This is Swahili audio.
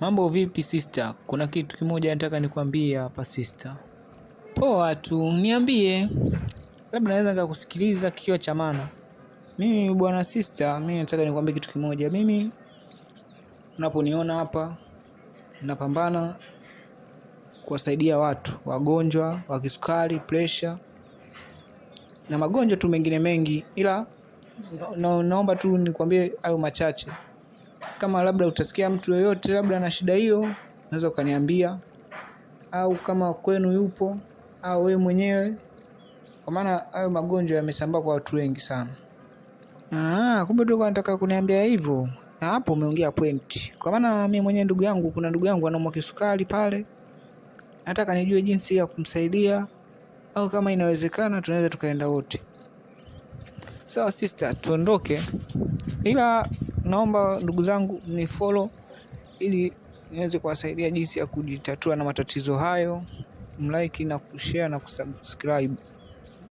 Mambo vipi sister? Kuna kitu kimoja nataka nikwambie hapa sister. Poa tu, niambie. Labda naweza nikakusikiliza kikiwa cha maana. Mimi bwana sister, mimi nataka nikwambie kitu kimoja. Mimi unaponiona hapa napambana kuwasaidia watu wagonjwa wa kisukari, pressure na magonjwa tu mengine mengi, ila naomba tu nikwambie hayo machache. Kama labda utasikia mtu yoyote labda ana shida hiyo, unaweza ukaniambia, au kama kwenu yupo au wewe mwenyewe, kwa maana hayo magonjwa yamesambaa kwa watu wengi sana. Ah, kumbe tu nataka kuniambia hivyo. Na hapo umeongea point. Kwa maana mimi mwenyewe ndugu yangu, kuna ndugu yangu anaumwa kisukari pale. Nataka nijue jinsi ya kumsaidia au kama inawezekana tunaweza tukaenda wote. Sawa sister, tuondoke. Ila naomba ndugu zangu mnifollow ili niweze kuwasaidia jinsi ya kujitatua na matatizo hayo. Mlike na kushare na kusubscribe.